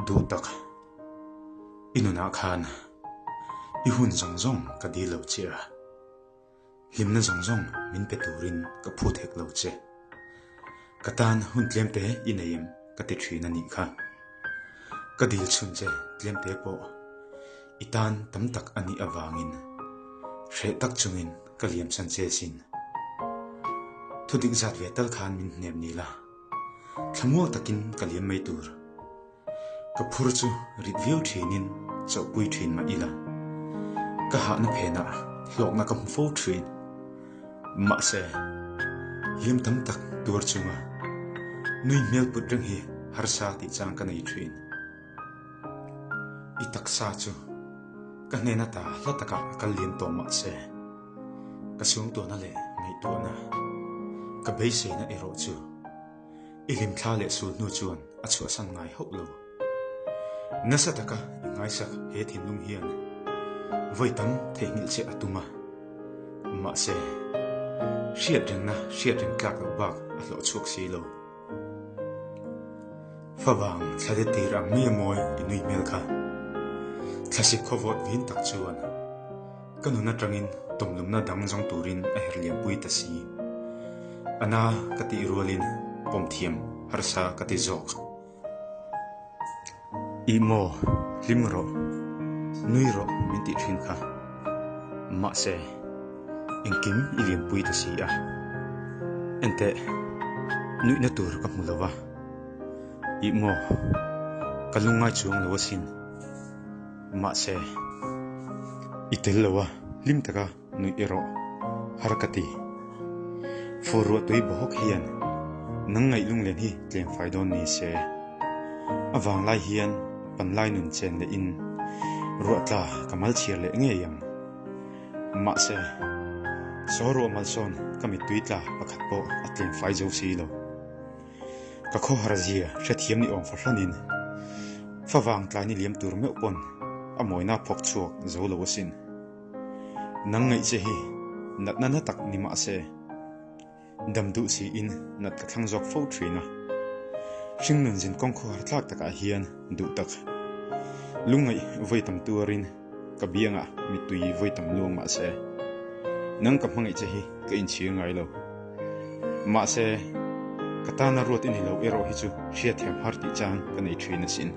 Duh tak, i nunah khan i hun zawng zawng ka dil lo che a, hlimna zawng zawng min pe turin ka phut hek lo che. Ka tan hun tlemte i nei em ka ti thin a nih kha. Ka dil chhun che tlemte pawh i tan tam tak a nih avangin hreh tak chungin ka liamsan che sin. Thudik zat ve tal khan min hnem ni la. Thlamual takin ka liam mai tur. Ka phur chu rit viau thinin chauhpui thin mah ila, ka hahna phenah hlawkna ka hmu fo thin. Mahse, hliam tam tak tuar chunga nui hmel put reng hi harsa tih chang ka nei thin. I taksa chu ka hnen ata hla takah a kal liam tawh mahse, Ka suangtuahna leh ngaihtuahna, ka beiseina erawh chu i hlimthla leh sul hnu chuan a chhuahsan ngai hauh lo. Nasa taka i ngaisak he thinlung hian vawi tam theihnghilh che a tum a, mahse, hriatrengna hriatreng tlak loh bak a hlawh chhuak si lo. Favang thla te tir ang mai a mawi i nui hmel kha. Thlasik khawvawt vin tak chuan ka nun atangin tawmlumna dang zawng turin a her liampui ta si. A na ka tih rualin pawm thiam harsa ka ti zawk. Ih maw, hlim rawh, nui rawh min tih thin kha. Mahse, engkim i lianpui ta si a. Enteh, nuihna tur ka hmu lo va. Ih maw, ka lungngai chuang lo asin. Mahse, i tel lo a, hlim taka nuih erawh har ka ti. Fur ruah tui bawhawk hian nang ngaih lunglen hi tlem fai dawn ni se. A vang lai hian panlai nun chen leh in ruah tla ka mal chhiar leh ngei ang. Mahse, saw ruah mal sawn ka mittui tla pakhat pawh a tlem fai zo si lo. Ka khawhar zia hrethiam ni awm fahranin favang tlai ni liam tur meuh pawn a mawina phawk chhuak zo lo asin. Nang ngaih che hi natna na tak ni mah se, dam duh siin nat ka thlang zawk fo thin a. Hringnun zin kawng khawhar tlak takah hian duh tak. Lungngaih vawi tam tuarin ka biangah mittui vawi tam luang mah se, nang ka hmangaih che hi ka inchhir ngai lo. Mahse, ka tana ruat i ni lo erawh hi chu hriatthiam har tih chang ka nei thin asin.